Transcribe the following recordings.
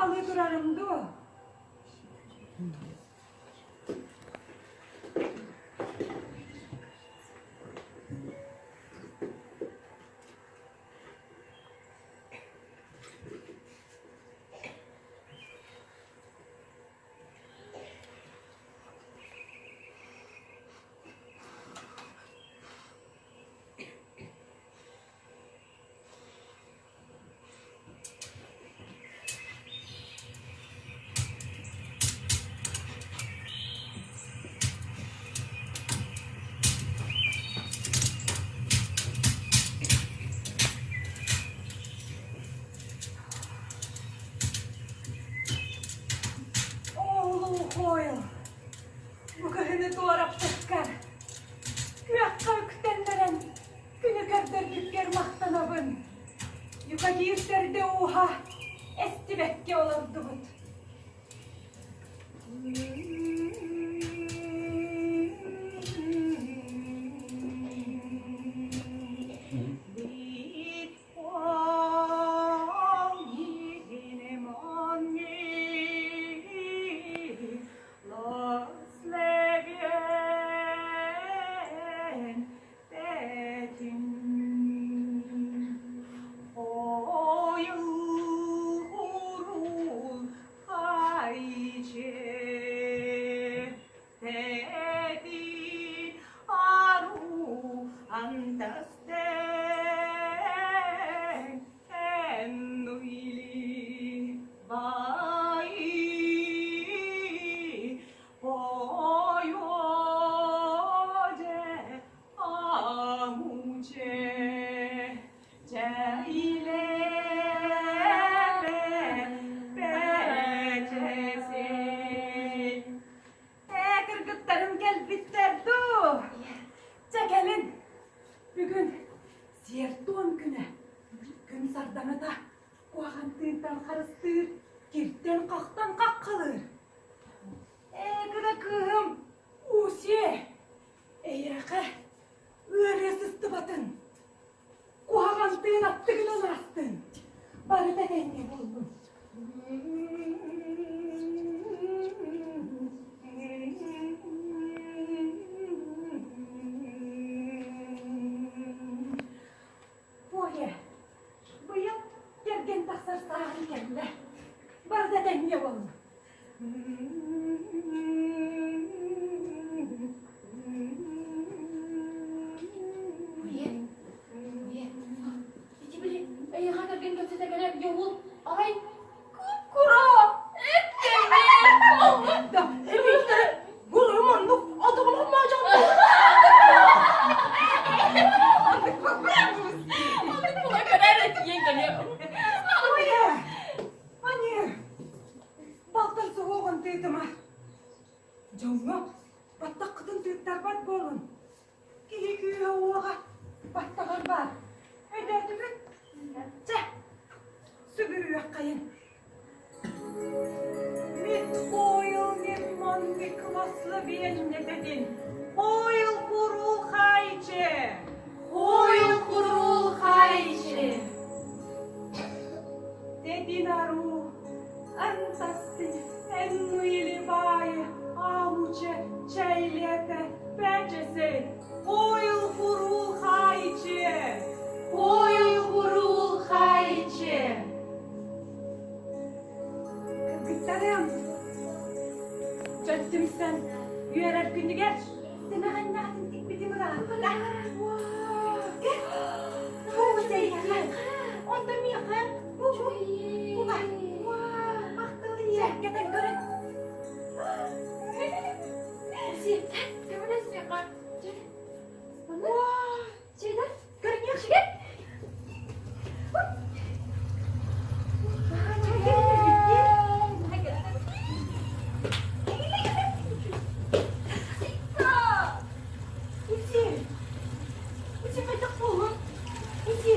Сахалыы турарым дуо? Оолуухуойу, бу кыһыны туораппыккар, күөххэ үктэннэрэн Күнү көрдөрбүккэр махтанабын. Юкагир төрдө ууһа эстибэккэ олордубут. Ээ, кыргыттарым кэлбиттэр дуу? Чэ, кэлин. Бүгүн сиэр-туом күнэ. Күн сардаҥата куһаҕан тыынтан харыстыыр, киртэн-хахтан хаххалыыр. Ээ, кыра кыыһым, Усе, эйиэхэ ыарыы сыстыбатын, куһаҕан тыын аттыгынан аастын, барыта этэҥҥэ буоллун. Оля, быйыл кэргэн тахсар сааһым кэллэ. Барыта этэҥҥэ буоллун. Ийэ, ийэ, ити били эйиэхэ кэргэн кэпсэтэ кэлэр йоҕул арай куп-кура эттэмин Да, эбиттэр гурум оннук отоҕолох маажан Оннук була көрөр этиэн кэлиэ. Оля, Аня, Балтан суһуоҕун тыытыма. Дьоҥҥо баттаххытын тыыттарбат буолун. Киһи күүһэ-уоҕа баттаҕар баар. Өйдөөтүгүт? Чэ, сүгүрүөххэйин. Мит хойл миммон миклословеннетедин. Хойл хурул хайче. Хойл хурул хайче. Тедин ару Антасты эннуилибае ауче чэйлете пэчесе Ойл хурул хайче! Ойл хурул хайче! Кыргыттарым, чөттүмсэн үөрэр күнүгэр сэмэҕэннэҕин тикпитим ыраатта. Онтон миэхэ Махтал көрөн. Көрүнүөхсүгэр. Иди. Иди хайдах буоллун? Иди.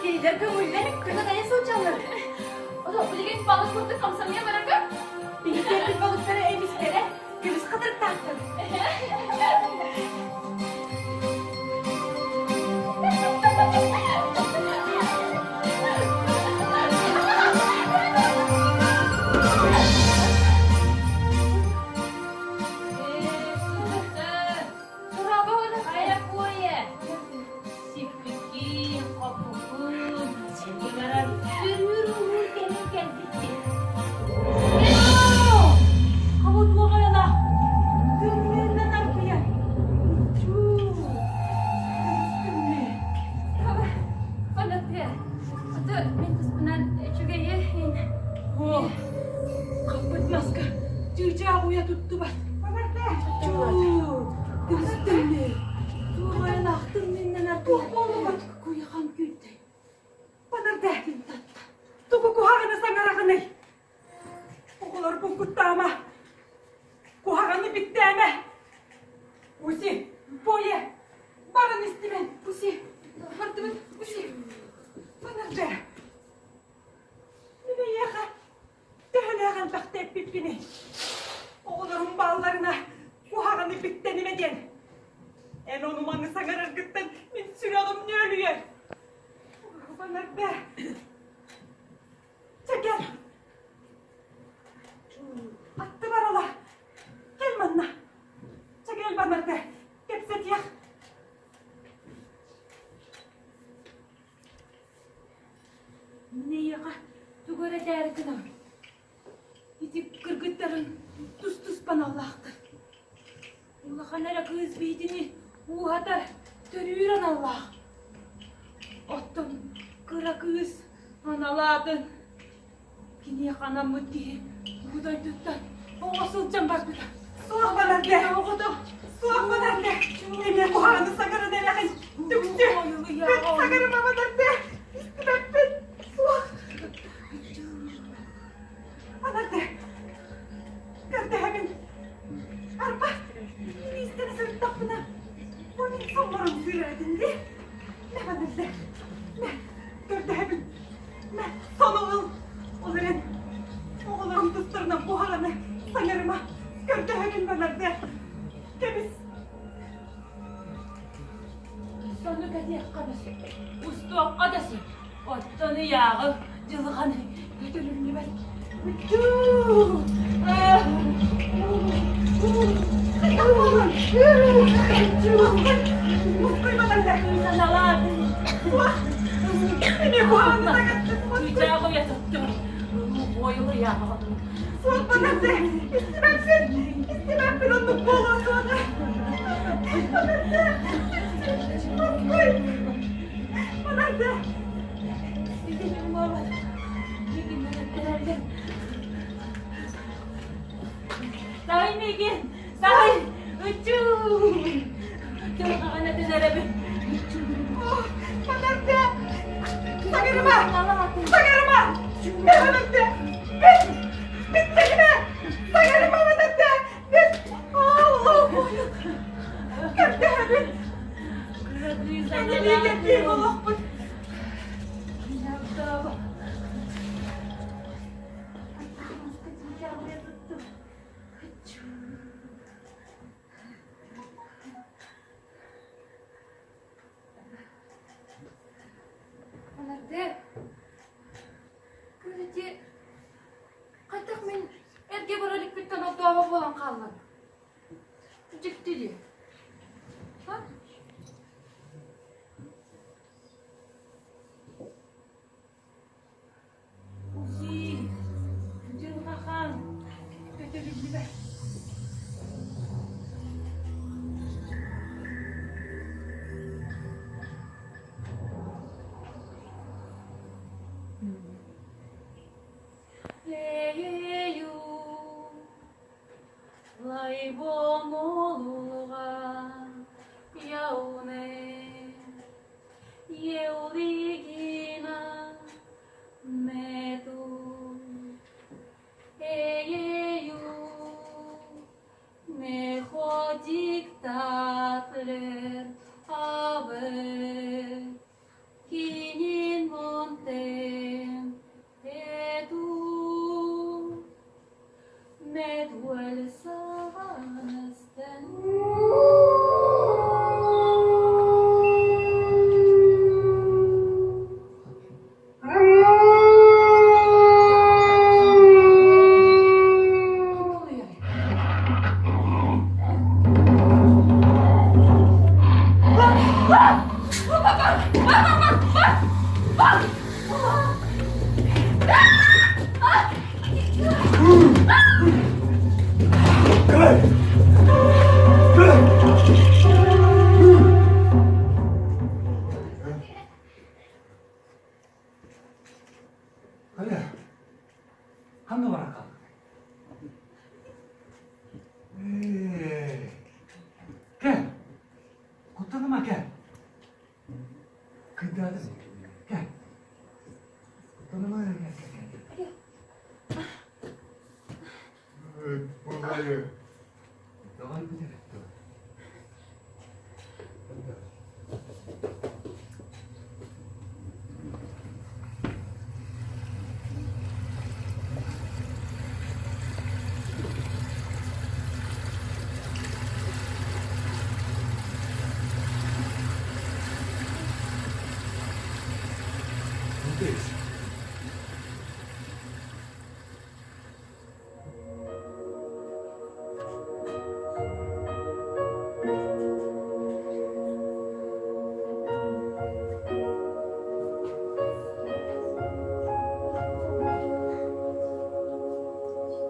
Кинилэр көҥүллэр күнэ-дайа сылдьаллар. Ото билигин балык курдук хамсаныа барарга. Биһиги балыктары эмистэрэ көмүс хатырыктаахтар. Сиппиккин, хоппуккун, сиги баран төрүүр-ууһуур кэмин кэлбиккин. Хабытуох айылаах тымныынан аргыйар. Чуу, тымныы. Анатыа, аты мин туспунан үчүгэйи О, хаппыт маска чыычаах уйа туттубат. Чуу, тымныы. Туох айылаах тымныынан аргыйар. Куйахан күүттэй. Панардаатын татта. Тугу куһаҕаны саҥараҕыный? Оҕолорбун куттаама. Куһаҕаны биттээмэ. Уси, Бойе, барын истимэн. Уси, бардыбыт, Уси. Панарда. Мин эйиэхэ төһөлөөх элбэхтэ эппиппиний? Оҕолорум баалларына куһаҕаны биттэнимэ диэн. Эн ону-маны саҥараргыттан мин сүрэҕим нүөлүйэр. Панарда. Чэ кэл. Аттыбар ыла. Кэл манна. Чэ кэл Банарда. Кэпсэтиэх. Мин эйиэхэ тугу эрэ этээри гынабын. Ити кыргыттарыҥ тус-туспа аналлаахтар. Улахан эрэ кыыс биитини ууһатар, төрүүр аналлаах. Оттон кыра кыыс аналаатын киниэхэ анаммыт киһи бу дойдуттан оҕо сылдьан барбыта. Суох барарга! Оҕото! Суох барарга! Эмиэ куһаҕаны саҥаран эрэҕин! Түксү! Бэт саҥарыма барарга! Истибэппин! Суох! Барарга! Көрдөһөбүн! Арба, миниистир сырыттахпына, бу мин соҥорон сыырар этим дии. Мэ барарга! Мэ, көрдөһөбүн! Мэ, сону ыл! Ол эрэн, оҕолорум тустарынан куһаҕаны саҥарыма, көрдөһөбүн барарга! Кэбис! Сону кэтиэххэ да сөп, устуохха да сөп. Оттон ыйааҕы дьылҕаны көтөлүннүбэт. Сай миигин, сай, ыччуу! Дьылҕаҕын этин эрэбин. Манарда! Саҥарыма! Саҥарыма! Манарда! Бит! Биттэгинэ! Саҥарыма, Манарда! Бит! Аллах! Көрдөһөбүн! Кинилигэ биир олохпут Анарды, күн хайдах мин эргэ бара иликпиттэн огдообо буолан хааллым. Дьикти дии. Узи, Дьылҕа хаан көтөлүллүбэт. Лею, лайбоҥолуга. Хайа, ханна баран хааллыҥ? Ээ, кэл, куттаныма кэл. Кыйдаатым. Кэл. Куттаныма кэл, кэл, кэл. Бу Давай будем.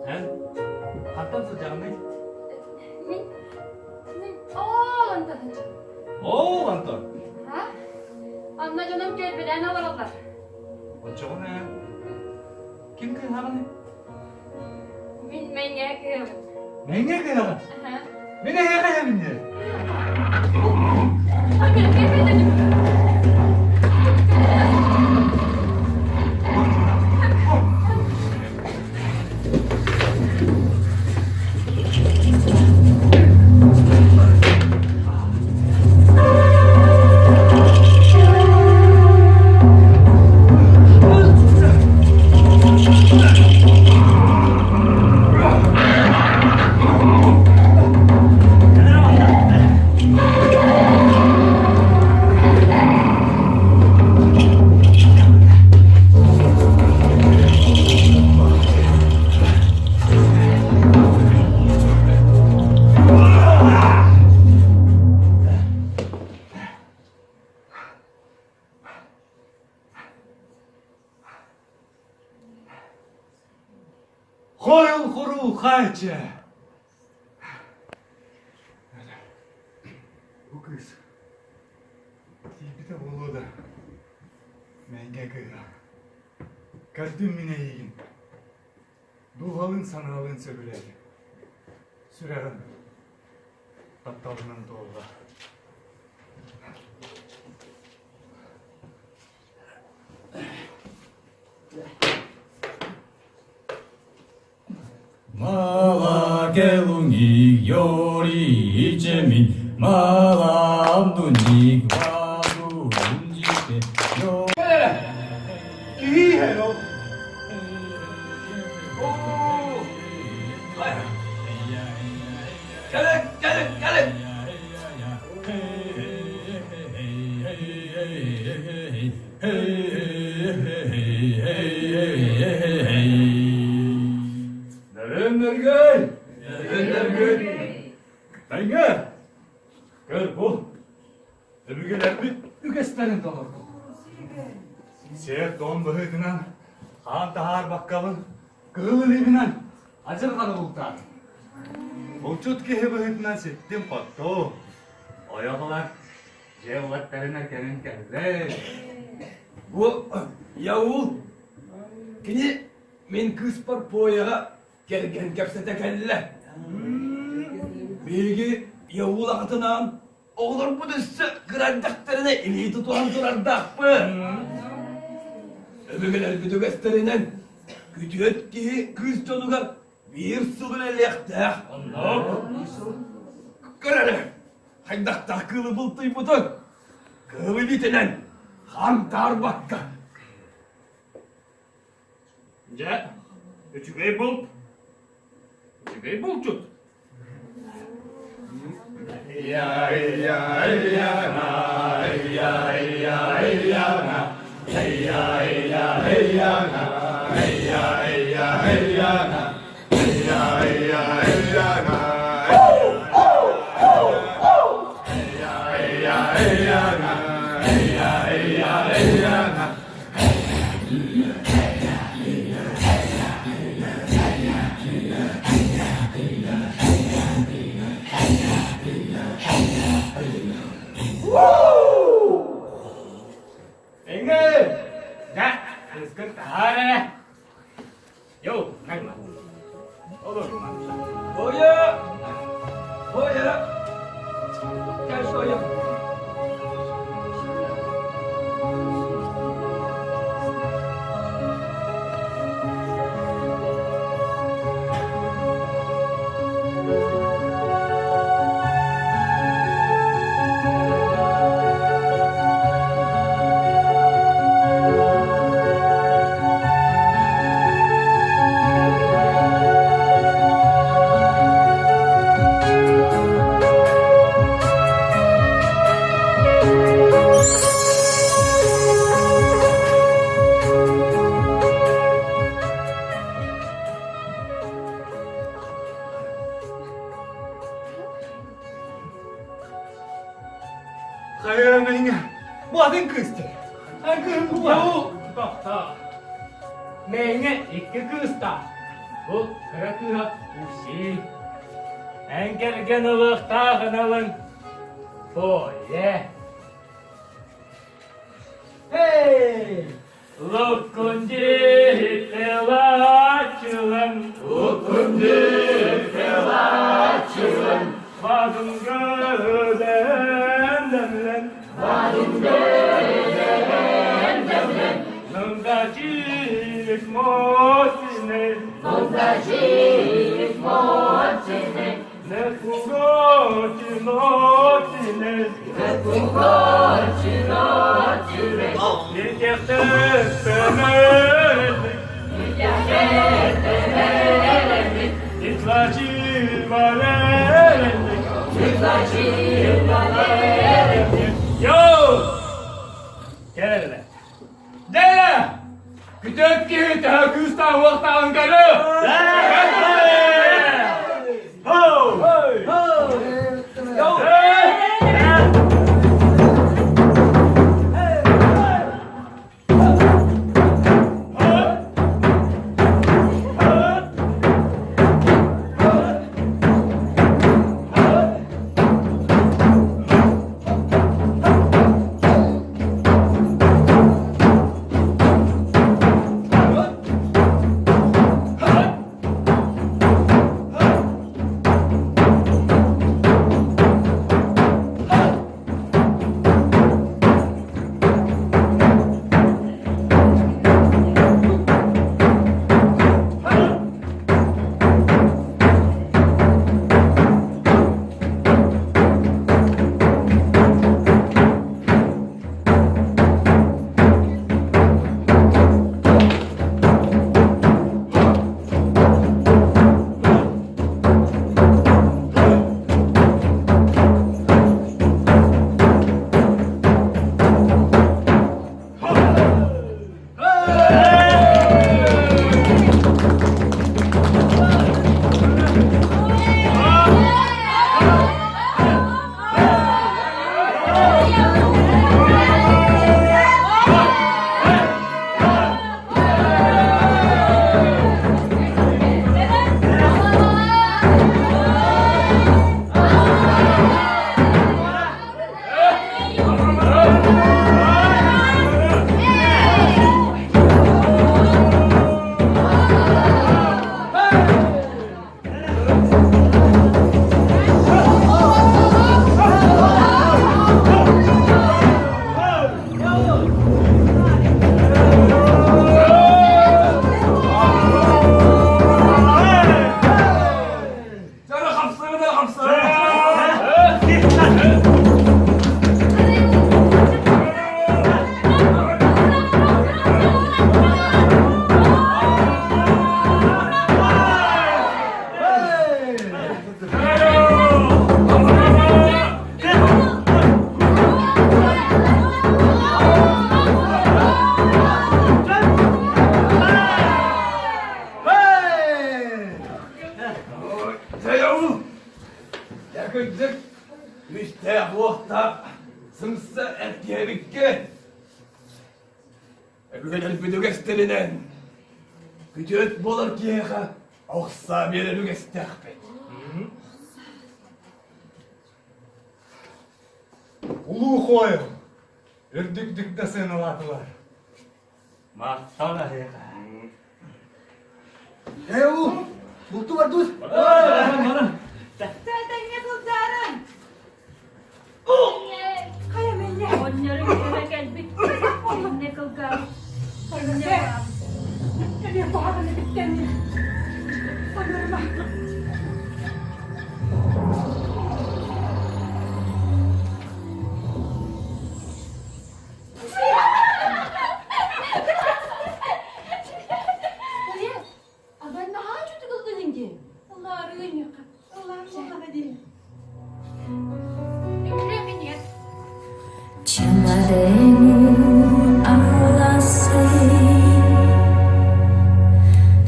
Эн хантан сылдьаҕыный? Мин мин оол онтон сылдьабын. Оол онтон? А? Онно дьонум кэлбилээн олороллор. Оччоҕуна Ким кыыһаҕыный? Мин Мэҥэ кыыһабын. Мэҥэ кыыһаҕын? Мин эһиэхэ иһэбин диэ. Хойл хоруу хайча. Бу кыыс тиийбитэ буолуо да мэҥэ кыыһа. Көрдүм мин эйигин. Дууһалыын санаалыын сөбүлээтим. Сүрэҕим тапталынан туолла. Малакелуник йори ичемин маламдуник вадунжите Киһи иһэр ол. Кэлин, кэлин, кэлин! Нөрүн-нөргөй! Нөрүн-нөргөй! Тэҥҥэ! Көр бу, өбүгэлэрбит үгэстэрин толордум. Сиэр-туом быһыытынан хаан таһаарбаккабын кыһыл илиибинэн адьырҕаны бултаатым. Булчут киһи быһыытынан ситтим-хоттум. Ойох ылар, дьиэ уоттарынан кэлин кэллэ. Бу Яул, кини мин кыыспар Пояҕа кэргэн кэпсэтэ кэллэ. Биһиги Яул аҕатынаан оҕолорбут өссө кыра эрдэхтэринэ илии тутуһан турардаахпыт. Өбүгэлэрбит үгэстэринэн күтүөт киһи кыыс дьонугар биир сыл үлэлиэхтээх. Көр эрэ, хайдахтаах кыылы бултуйбутун, кыыл илиитинэн хаан таарбакка. Дьэ, үчүгэй булт, үчүгэй булчут. Эҥэ! Дьэ! Кыыскын таһаар эрэ. Йоу, нагла. Олорма. Оя! Оя! Кэл Соя. Хайа Бу атын кыыс дии. Эн кыыһыҥ Бу тохтоо. Мэҥэ икки кыыстаах. Бу кыра кыыһа Уси. Эн кэргэн ылыахтаах ыналыҥ Толя. Эй! Луккундиһитилааччылан Луккундиһитилааччылан Бадынгыдэн Бадынгыдэн Нундачик мотине Нундачик мотине Не куготинотине Не куготинотине Күтөт киһи төһө күүстээх уохтааҕын көрө! Ho! Дьэ, үстээх-уохтаах сымса эргиэбиккин. Өбүгэлэрбит үгэстэринэн күтүөт буолар киһиэхэ охсаа биэрэр үгэстээхпит. Улуу хоойум, үрдүк да сыаналаатылар. Махтал эһиэхэ. Ээ уу, булту бардыбыт. Тэтэҥҥэ сылдьаарыҥ. Хайа мэнньэ? Онньору кэлэ кэлбит. Иннэ кылгаабыт. Эмиэ куһаҕаны биттэнни. Ойорума. Абан наһаа чутугулдун дии. Ылаарыынньаха. Ылаар буоллаҕа дии. Chiamaremo alla sei,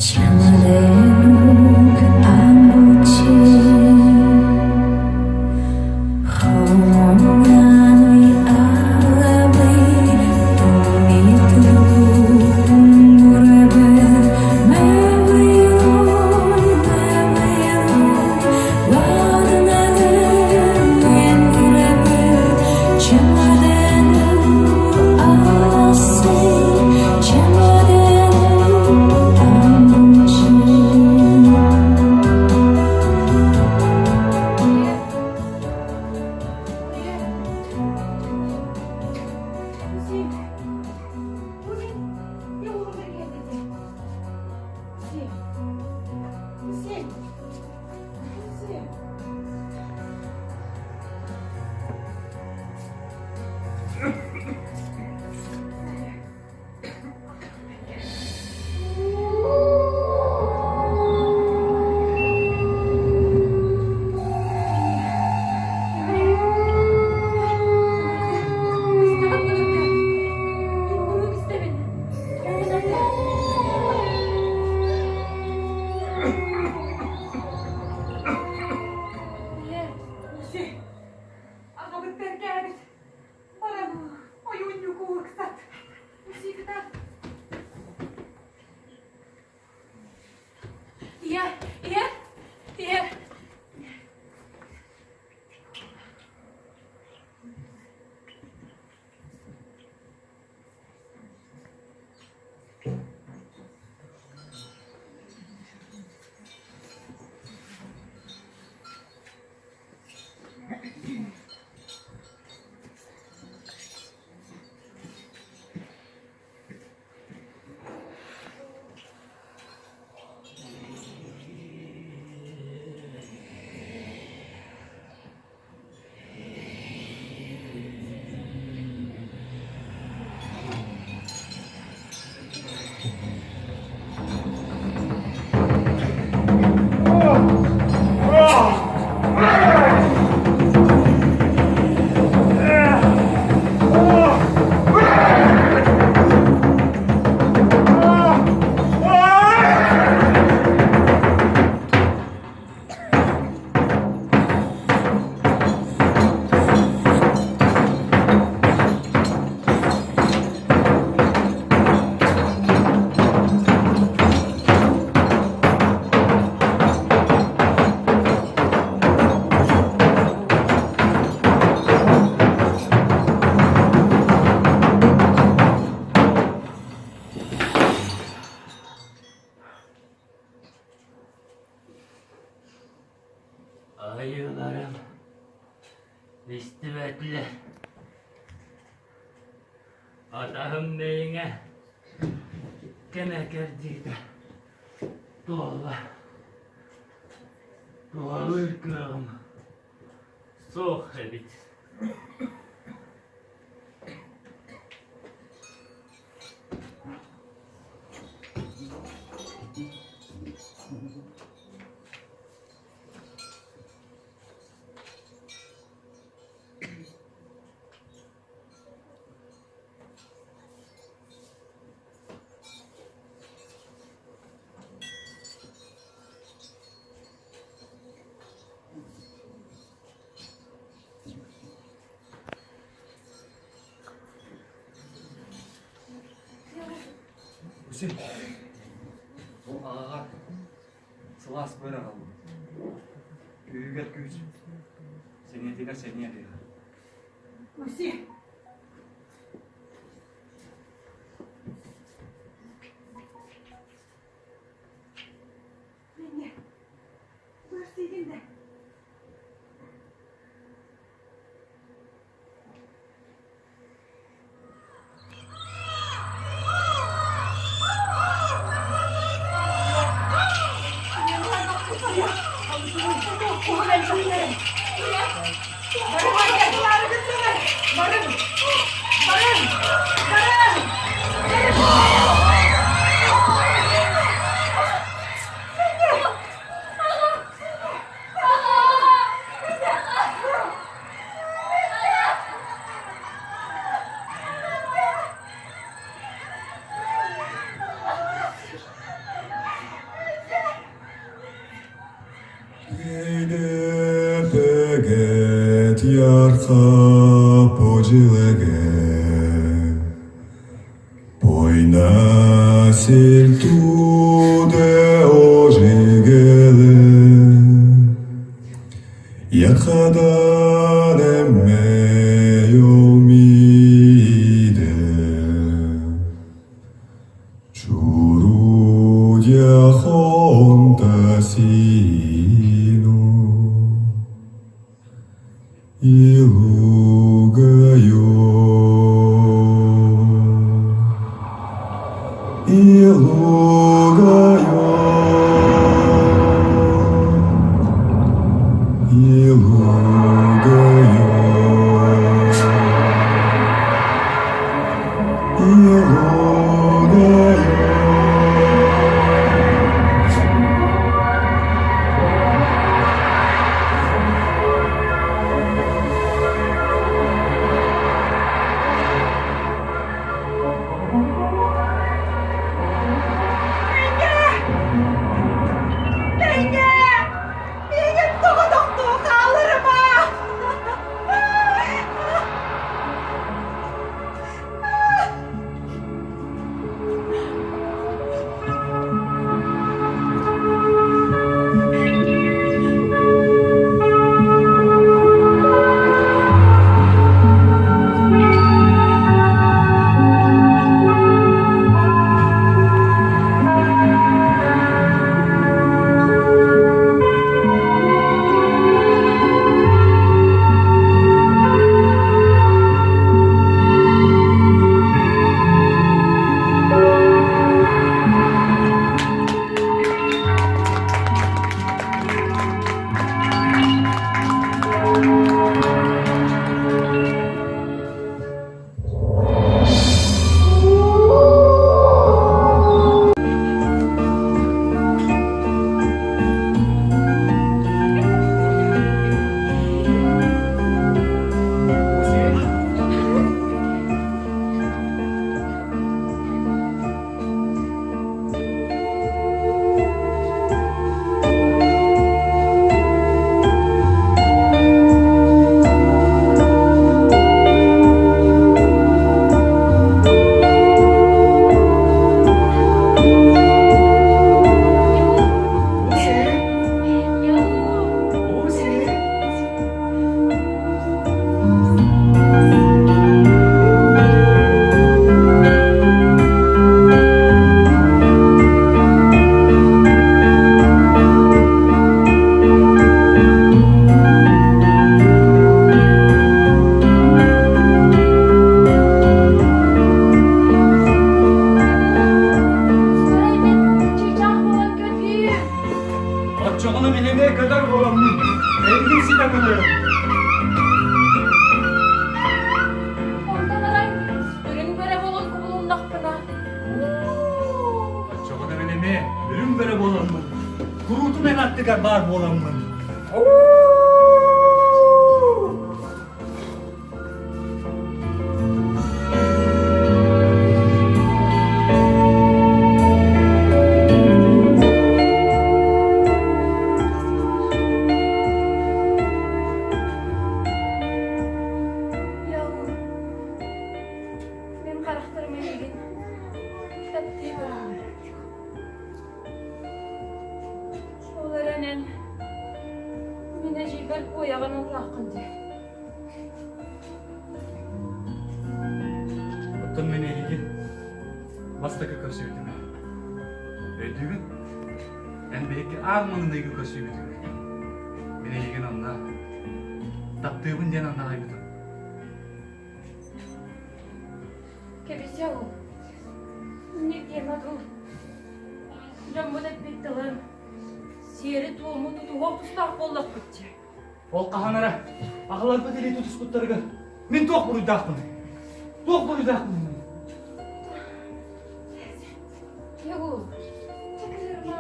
chiamaremo ambuce, Хомонянуй алабый, тумиту муребе, мевилой, мевилой, ладнеле, Chiamaremo alla sei, chiamaremo ambuce. Аҕабыт бэргээбит. Баран ойуунньуку ыксат. Усикта. Ийэ, ийэ, ийэ. Айыыларым истибэтилэр. Атаһым мэйиҥэ кэмэ кэрдиитэ туолла. Туһалыыр кыаҕым суох эбит. Уси, бу аҕаҕар сылаас быар аҕаллым. Күүһүгэр күүс, сэниэтигэр сэниэ диэҕэ. Уси! Эйигин мэлдьэхтэрэ. Барыҥ, барыҥ, барыҥ, барыҥ, Peget yarka pocilege Poyna tude ojigele Yarkadan emme yomide Чурудя хонтасину и лугаю, и лугаю, и лугаю, и лугаю. Тэҥҥэ! Миигин тоҕотохтуу хаалларыма! Оччоҕуна мин эмиэ көтөр буоламмын, эйигин ситэ көтөрүм. Онтон арай үрүҥ бөрө буолан кубулуннахпына Оччоҕуна мин эмиэ үрүҥ бөрө буоламмын, куруутун эн аттыгар баар буоламмын. Яу, мин харахтарым эйигин таптыы көрөллөр. Ол эрэн мин эдьиийбэр куойаҕын ыллааххын дии. Оттон мин эйигин бастакы көрсүбүтүм. Өйдүүгүн? Эн биһикки аан маҥнайгы көрсүбүтүҥ. Мин эйигин онно таптыыбын диэн андаҕайбытым. Кэбисэ ол. Инник диэмэ дуу. Дьоммут эппит тылын. Сиэри-туому тутуһуох тустаах буоллахпыт дии. Ол хаһан эрэ аҕаларбыт илии тутуспуттарыгар мин туох буруйдаахпыный? Туох буруйдаахпыный? Егор, чэ кыһырма.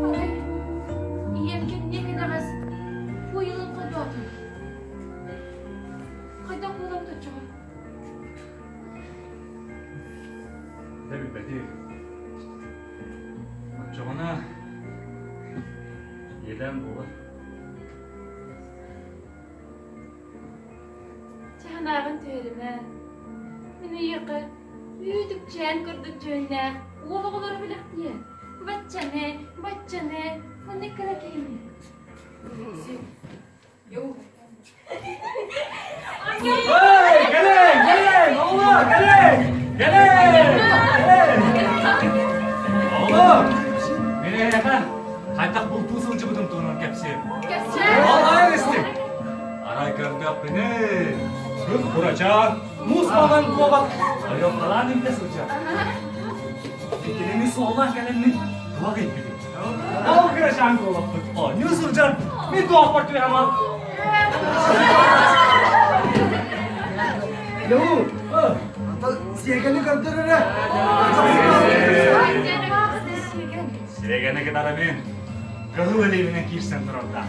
Арай, ийэм кэмниэ кэнэҕэс буойалын холбоотун. Хайдах буолан оччоҕо? Дэ билбэтим. Оччоҕуна иэдээн буолар. Чаһынааҕын түһэримэ. Мин эйиэхэ үүт-үкчээн курдук дьүһүннээх уол оҕолору бэлэхтиэ. Баччаны, баччаны, маннык кыра киһини. Эй, кэлиҥ, кэлиҥ, оҕолор, кэлиҥ, кэлиҥ, кэлиҥ. Оҕолор, мин эһиэхэ хайдах бултуу сылдьыбытым туһунан кэпсиэм. Ол истиҥ. Арай көрдөхпүнэ, күн курачаан, муус маҥан куобах ойуоккалаан илдьэ сылдьар. Кинини суоллаан кэлэммин туох ыйбытым. Ол кырачаан куобахпыт оонньуу сылдьан мин туохпар түһэн Леу, сиэгэни көрдөр эрэ. Сиэгэни кытары мин кыһыл илиибинэн киирсэн турардаах.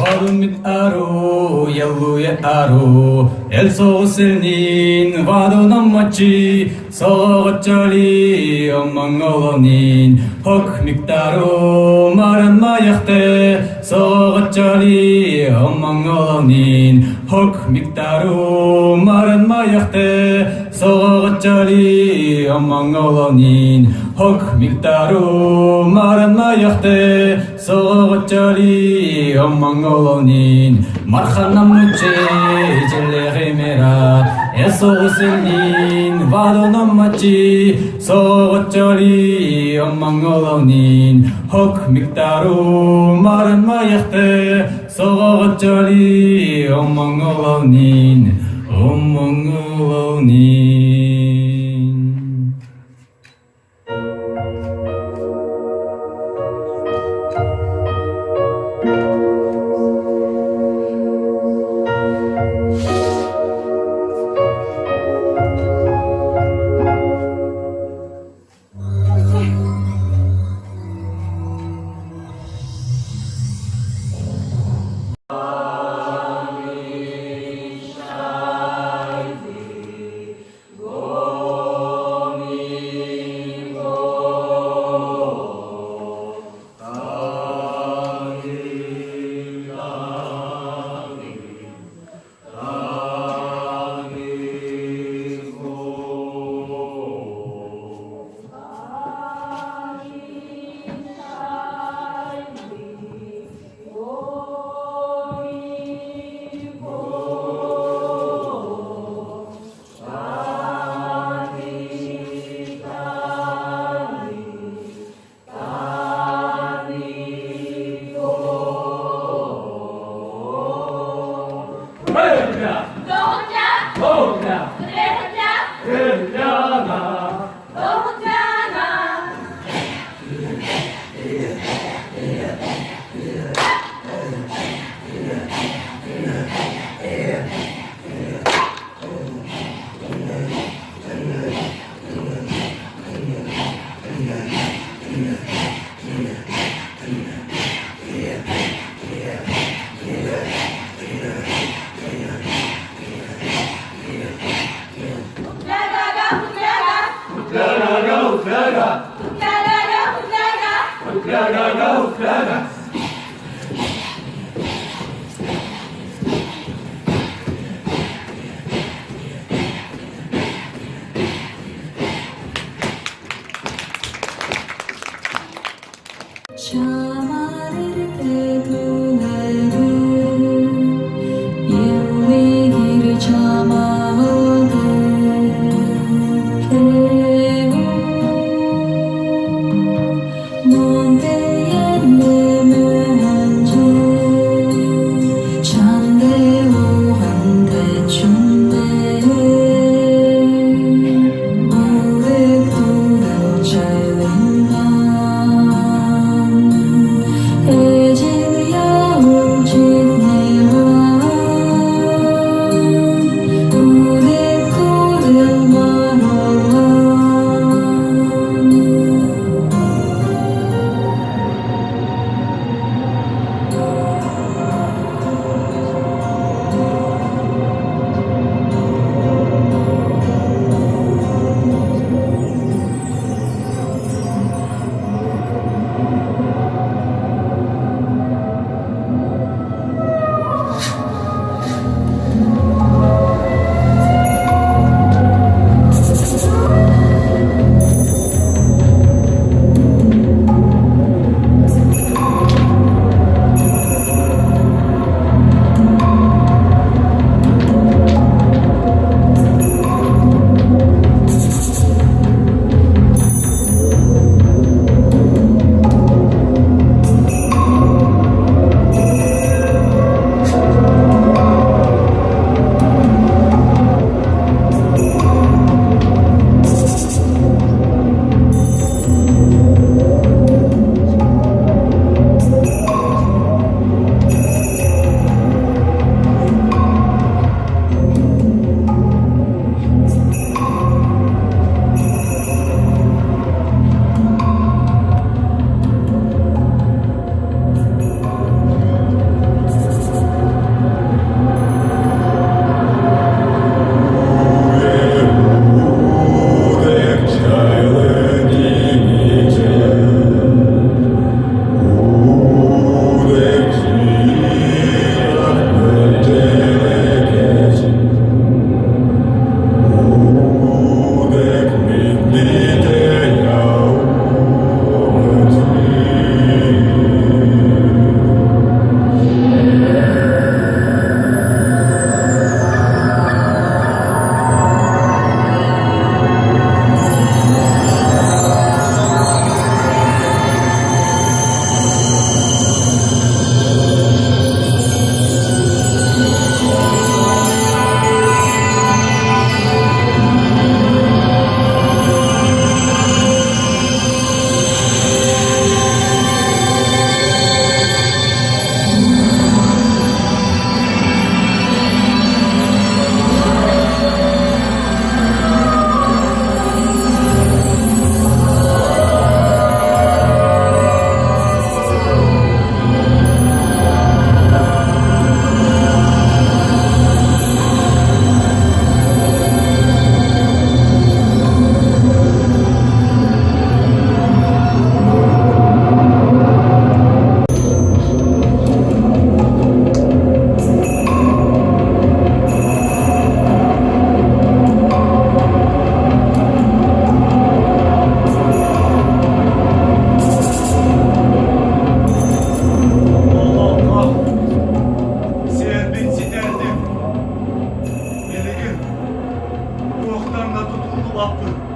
Вадумит ару, яллуя ару, эл соҕусынин, вадунам мачи, соҕочоли, омоҥолонин, хок миктару, маран маяхте, соҕочоли, омоҥолонин, хок миктару, маран маяхте, соҕочоли, омоҥолонин, хок миктару, маран маяхте, Соҕоччоли омоҥолонин марханаммыччы ичэллэхимера эсоҕусиннин вадономмаччи соҕоччоли омоҥолонин хок миктару марын маяхты соҕоччоли омоҥолонин омоҥолонин. go, go, go, go. Олоҥхо сиэрбин ситэрдим. Билигин туохтан да тутуллубаппын.